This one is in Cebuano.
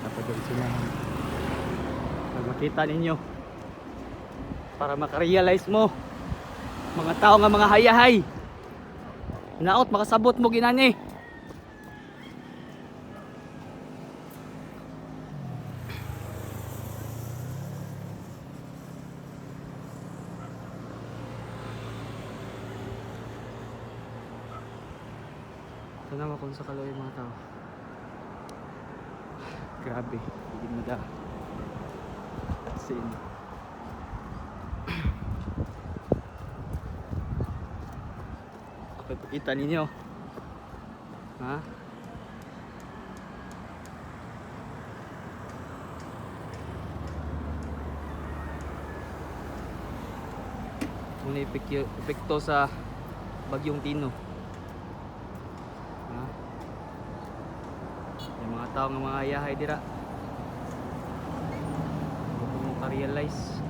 Dapat diri sila. Para makita ninyo. Para makarealize mo. Mga tao nga mga hayahay. Naot makasabot mo ginani. Tanawa kung sa kaloy mga tao. Grabe, hindi mo da. Sin. Pagpakita ninyo. Ha? Muna epekto sa bagyong Tino. Ha? Yung mga tao nga mga yahay dira. Hindi mo ka-realize.